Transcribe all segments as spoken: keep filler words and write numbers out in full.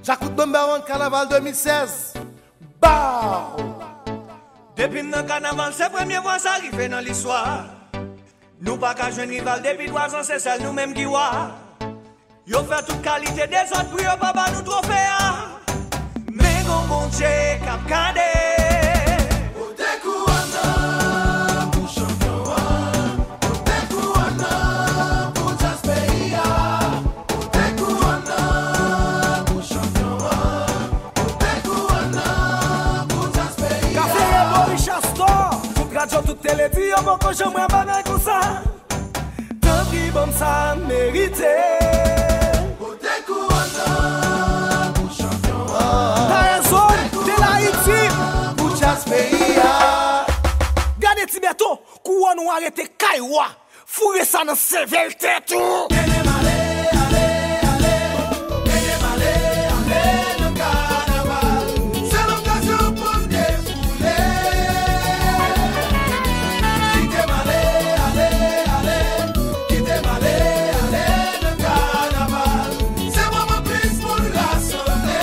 Djakout number one, kanaval de mil sèz. Bow! Depi m nan kanaval, se premye fwa sa rive nan listwa. Nou pa ka jwenn rival depi twa zan, se sèl nou menm ki wa. Yo fè tout kalite dezòd pou yo pa ba nou twofe a. Men gon Bondye k ap gade. Pote kouwòn nan pou chanpyon an. Pote kouwòn nan pou djaz peyi a. Pote kouwòn nan pou chanpyon an. Pote kouwòn nan pou djaz peyi a. Kafeye Boris Astor. Tout radyo, tout tele di yo poko janm wè bagay konsa. Tanpri ban m sa m merite. Pote kouwòn nan pou chanpyon an. Tayè Zòn, Telayiti, pou djaz peyi a. Gade Ti Bèto, kouwòn ou a rete kay wa. Foure sa nan sèvèl tèt ou. Kenbe m ale, ale, ale. Kenbe m ale, ale nan kanaval. Se lokazyon pou n defoule. Kite m ale, ale, ale. Kite m ale, ale nan kanaval. Se moman plis moun rasanble.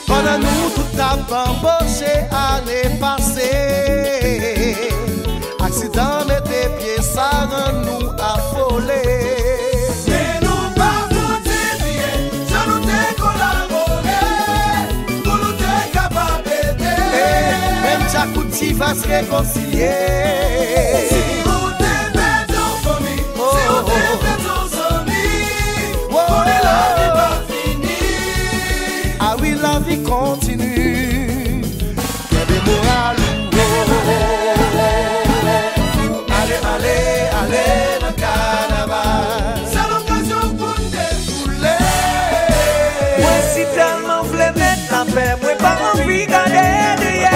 Pandan nou tout ap banboche ane pase, aksidan mete pye sa rann nou afole. Men nou pa fouti bliye jan nou te kolabore pou nou te kapab ede. Menm Djakout Divas rekonsilye. Si ou te pèdi yon fanmi, si ou te pèdi yon zanmi, konnen lavi pa fini. A wi, lavi kontini. Kenbe moral ou wo. Ale, ale, ale nan kanaval. Se lokazyon pou n defoule. Mwen si tèlman vle met lapè, mwen pa anvi gade dèyè.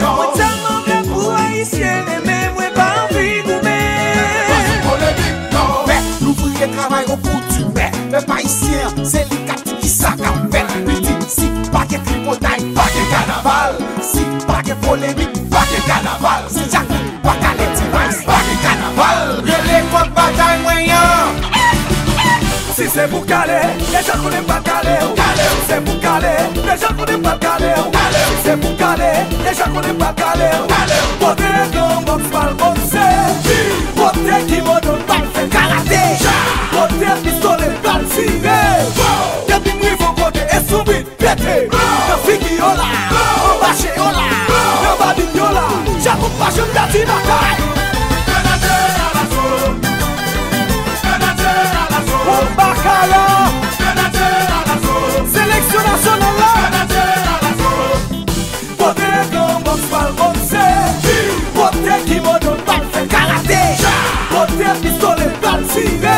Mwen tèlman vle pou Ayisyen renmen, mwen pa anvi goumen. Fèt, louvriye travay yon kou di mè. Pèp ayisyen an, se li k ap di kisa k ap fèt. Li di, si pa gen tripotay, pa gen kanaval. Si pa gen polemik, pa gen kanaval. Si Djakout pa kale T-Vice, pa gen kanaval. Rele kòk batay mwen an. Si se pou kale, deja konnen pa kale w. Si se pou kale, deja konnen pa kale w. Si se pou kale, deja konnen pa kale w. Pote gran bòks pral bokse. Pote kimono pral fè karate. Pote pistole pral tire. Depi m rive yon kote, e sou bit pete. Nan figi yo la, anba chen yo la, nan babin yo la. Djakout pa janm pèdi batay. Grenadye alaso, grenadye alaso. Yon bakala. Grenadye alaso. Seleksyon nasyonal la. Grenadye alaso. Pote gran bòks pral bokse. Pote kimono pral fè karate. Pote pistole pral tire.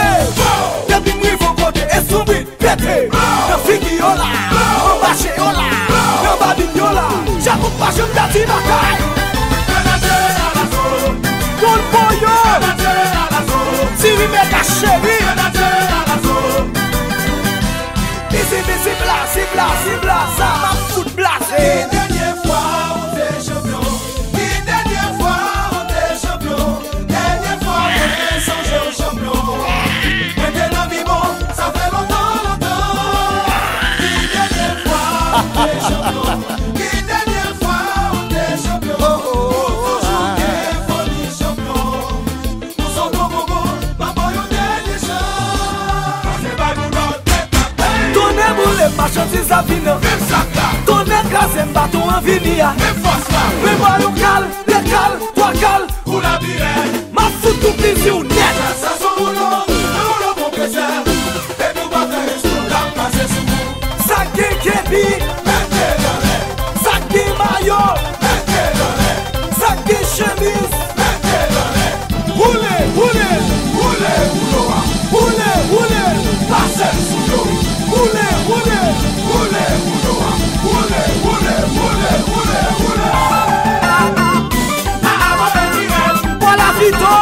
Depi m rive yon kote, e sou bit pete. Nan figi yo la, anba chen yo la, nan babin yo la. Djakout pa janm pèdi batay. Grenadye alaso. Don Poyo. Grenadye alaso. Ti Rimè ka cheri. Grenadye alaso. Isit, isit, blaze, blaze, blaze, m ap fout blaze. Ki dènye fwa ou te chanpyon? Ki dènye fwa ou te chanpyon? Dènye fwa mwen sonje w chanpyon. Mwen te nan vi bon, sa fè lontan, lontan. Ki dènye fwa ou te chanpyon? Ki dènye fwa ou te chanpyon? Ou toujou gen foli chanpyon. Ou se yon bon bonbon, m ap ba w yon dènye chans. Pase bay pou lòt nèg la. Tonnè boule m, machandiz ap vin an. Menm sak la. Tonnè kraze m, baton an vini a. Menm fòs la. Men ba w yon kal, de kal, twa kal. Pou lavi rèd. M ap fout ou plizi w nèt. Sa se woulo, woulo konpresè. Epi w pa fè respè, l ap pase sou ou. Sa k gen kepi, mete l anlè. Sa k gen mayo, mete l anlè. Sa k gen chemiz, mete l anlè. Woule, woule, woule woulo a. Woule, woule, pase l sou yo. Woule, woule, woule woulo a. Woule, woule, woule, woule, woule. Bò lavito.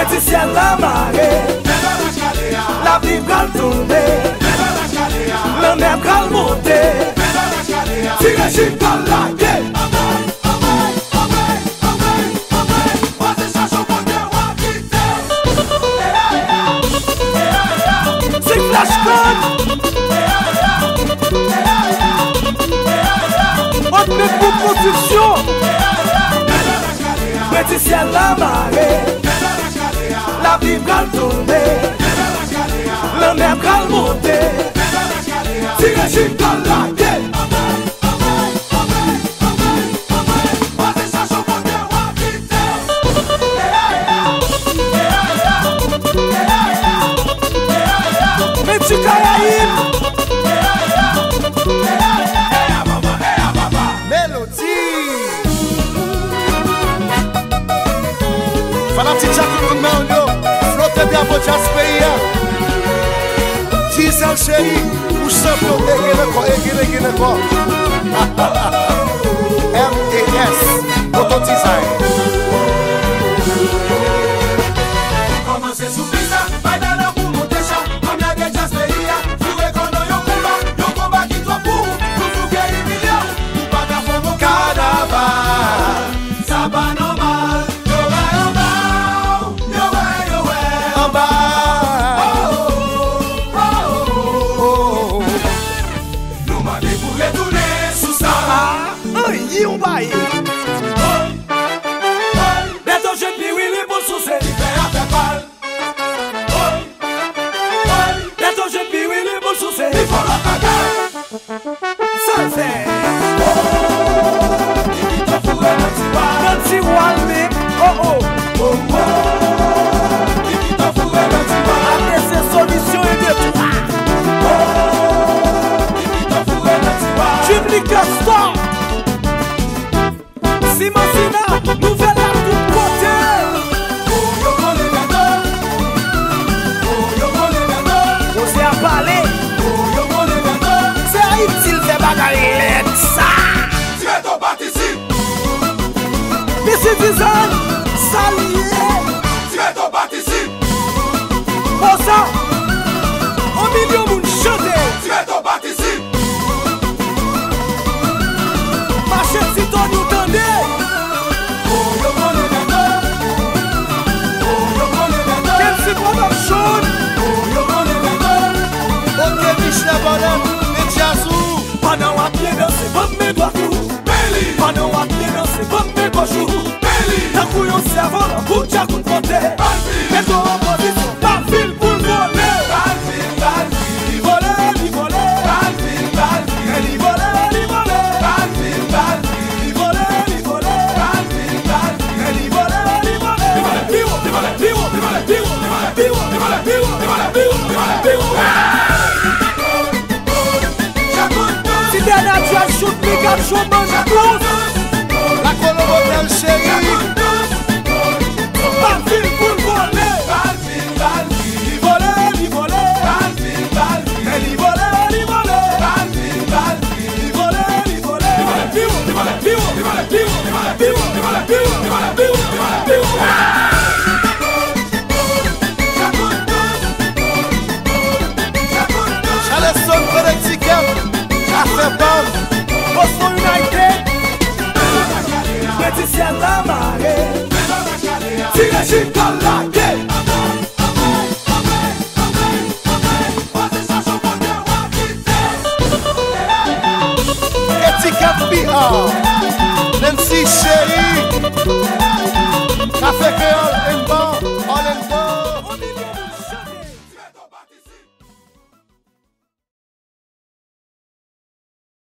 Si syèl la mare, lapli pral tonbe, lanmè pral monte, ti rejim pral lage. Se Flash Code. Ot men pou konstriksyon. Mwen di syèl la mare, lapli pral tonbe, lanmè pral monte, ti rejim pral lage. Men ti Karayib. Melodi. Fanatik Djakout Kounmayo, flote drapo djaz peyi a. Dizèl cheri, ou chanpyon, ege nan kò, ege, ege nan kò. M A S, Moto Design. Kòmanse sou pista, bay dalan pou monte cha, ann lage djaz peyi a, foure kò nan yon konba, yon konba ki twò pou ou, pou, pou ke imilye w, ou pa ka fè yon kanaval, sa pa nòmal, yo bay anba w, yo wè, yo wè, anba. Oh, oh, oh, oh, oh. Nou mande pou retounen sou sa. Ah, anyen w pa ye. Bèto jwenn Pi Willy pou l souse, li fè afè pa l. Bèto jwenn Pi Willy pou l souse, li fè lòt bagay. Sa l fè. Nan tiwa l men, oh, oh. Ate se solisyon e de twa. Jimmy Castor. Siman Sina, nouvèl la tout kote. Koze a pale. Se Ayiti l fè bagay lèd sa. Misi Dizan, salye. Bosa, on milyon moun chante. Mache Ti Tony ou tande. Kèlsi Production. Oke, Michel Bonheur, men djaz ou. Pandan w ap byen danse, ban m men dwat ou. Pandan w ap byen danse, ban m men gòch ou. Tankou yon sèvolan pou Djakout monte. Met ou an pozisyon, pa vin pou l vole. Li vole, li vole. Li vole, li vole. Li vole, li vole. Li vole, li vole. Pi wo, pi wo, pi wo, pi wo. Ti Bèna Djaz, Jout Mika, Joman Dous. La Kolonbotèl cheri. Pa vin pou l vole. Li vole, li vole. Li vole, li vole. Li vole, li vole. Pi wo, pi wo, pi wo. Charleston, Connecticut, afè pa m. Boston United. Mwen di syèl la mare. Ti rejim pral lage. Etiket P R, Nancy Chérie, Kafe Kreyòl.